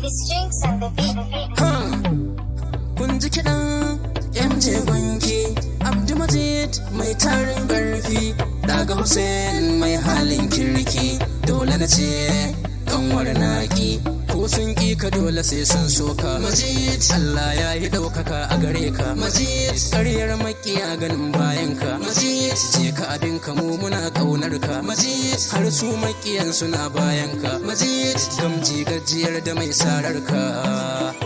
The strings and the beat. Kun ji kiɗan MJ Gwanki, Abdulmajid mai tarin ƙarfi, daga Hussein mai halin kirki, dole na ce ƙanwar naki. Ko sun ƙi ka, dole sai sun soka. Majid, Allah ya yi ɗaukaka a gare ka. Majid, ƙaryar makiya ganin bayan ka. Majid, je ka abin ka, mu muna ƙaunar ka. Majid, har su makiyan suna bayan ka. Majid, gamji gajiyar da mai sarar ka.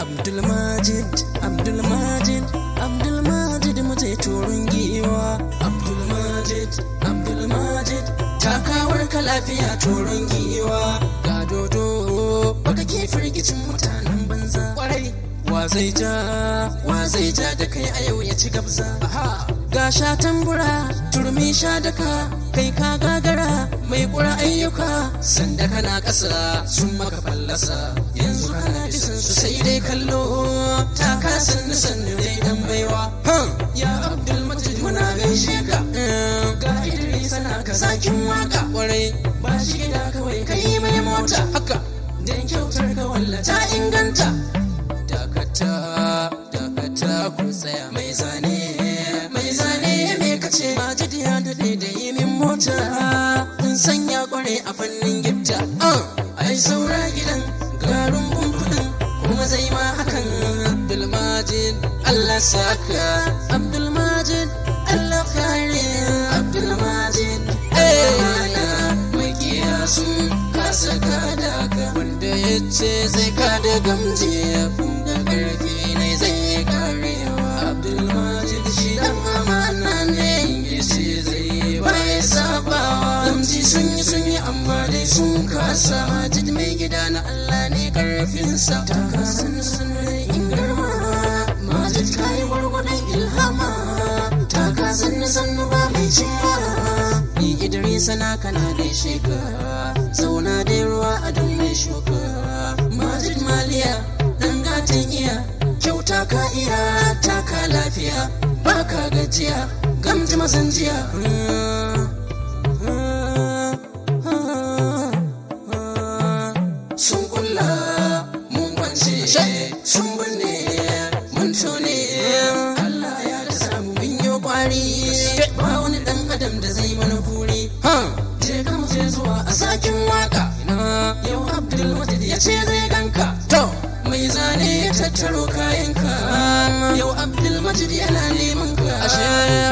Abdulmajid, Abdulmajid, Abdulmajid, mu je turun giwa. Abdulmajid, Abdulmajid, takawar ka lafiya, turun giwa. Ga dodo baka ke firgicin mutanen banza. Kwarai, wa zai ja, wa zai ja da kai a yau ya ci gabza? Ga sha tambura turmi sha daka, kai ka gagara mai kura ayyuka. Sanda kana ƙasa sun maka fallasa, yanzu kana bisan su sai dai kallo. Taka sannu sannu dai dan baiwa. Ya Abdul Majid, muna gaishe ka. Ga Idris na ka zakin waka, kwarai ba shi gida kawai kai mai mota haka, dan kyautar ka walla ta inganta. Dakata, dakata, ku tsaya. Mai zane, mai zane, me kace? Majid ya daɗe da yi min mota, kun sanya kware a fannin gifta. Ai saura gidan garin kuɗin kuma zai ma hakan. Abdulmajid, Allah saka. Abdulmajid, Allah kare. Abdulmajid, eh, mai kiyasun kasa kada ka. Wanda ya ce zai kada gamji da karfi ne zai karewa. Abdulmajid shi dan amana ne, yace zai bai sabawa. Gamji sun yi amma dai sun kasa. Majid mai gida na Allah ne karfinsa. Ta kasan sun in girma. Majid, kayi gwargwadon ilhama. Ta kasan sannu ba mai cimma. Ni Idrisa na kana gaishe ka, zauna dai ruwa a don mai shuka. Majid Maliya dan gatan iya kyauta, ka iya taka lafiya, baka gajiya. Gamji mazan jiya. Sun kulla mun kwance, sun binne mun tone. Allah ya da samu mun yi kwari, ba wani dan adam da zai mana kuri. Je ka, mu je zuwa a sakin waka. Yau Abdul Majid ya ce zai ganka. To mai zane, ya tattaro kayanka, yau Abdul Majid yana neman ka. Ashe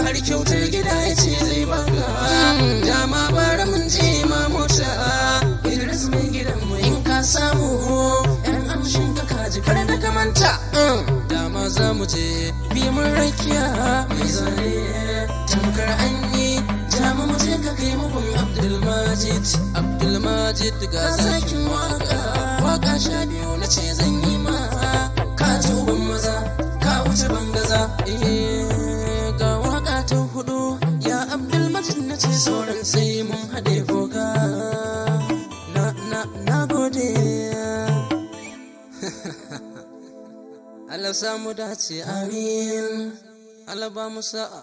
har kyautar gida ya ce zai baka, dama bara mun je ma mota. Idris mai gidan mu, in ka samu yan amshin ka kaji, kar da ka manta. Dama za mu je bi mun rakiya. Mai zane, tamkar an yi jama, mu je ka kai mugun Abdulmajid. Abdulmajid, ga zakin waka, waka 12 na ce zan yi ma. Ka ji uban maza, ka wuce bangaza. Eh, ga waka ta hudu, ya Abdulmajid, na ce sauran sai mun haɗe foka. Na na na gode. Allah samu dace, amin. Allah ba mu sa'a.